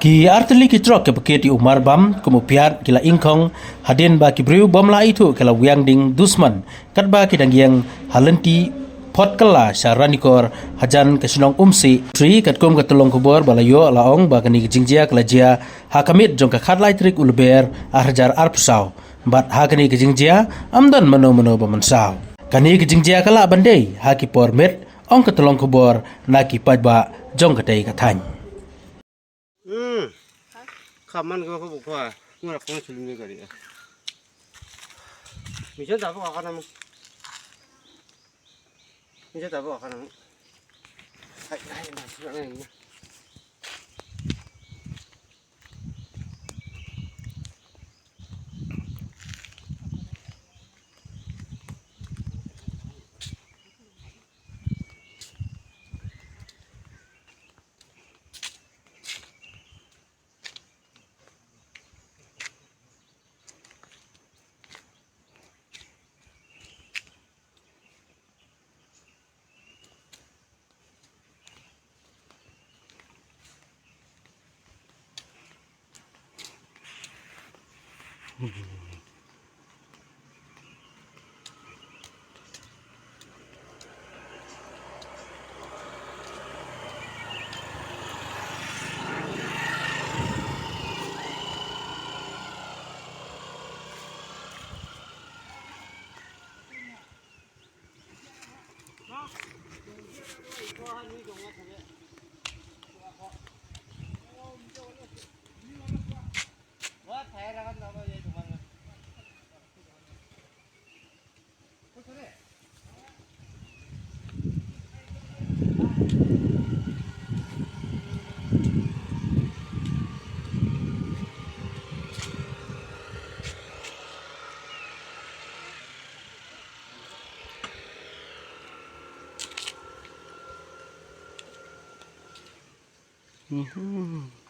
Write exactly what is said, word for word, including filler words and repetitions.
Ki artylli ki trok kiba kit ïa u marbam kum u piat ki la ingkhong hadien ba ki briew bym lah ithuh ki la wiang ding dusman katba ki dang ïeng ha lynti phot kylla sha Ranikor hajan ka shnong Umsi. Tri katkum ka tyllong khubor ba la ïoh la ong ba kane ka jingjia ka la jia ha ka miet jong ka khatlai tarik u Lber arhajar arphew saw. Bad ha kane ka jingjia ym don mano mano ba mynsaw. Kane ka jingjia ka lah ban dei ha ki por miet, ong ka tyllong khubor na ki paidbah jong katei ka thaiñ. Hmm. Kaman ko ko ko. Ngora ko chulun ni gari. Mi jan ta ko kana mo. Mi jan ta ko kana mo. Hai hai na. Mhm.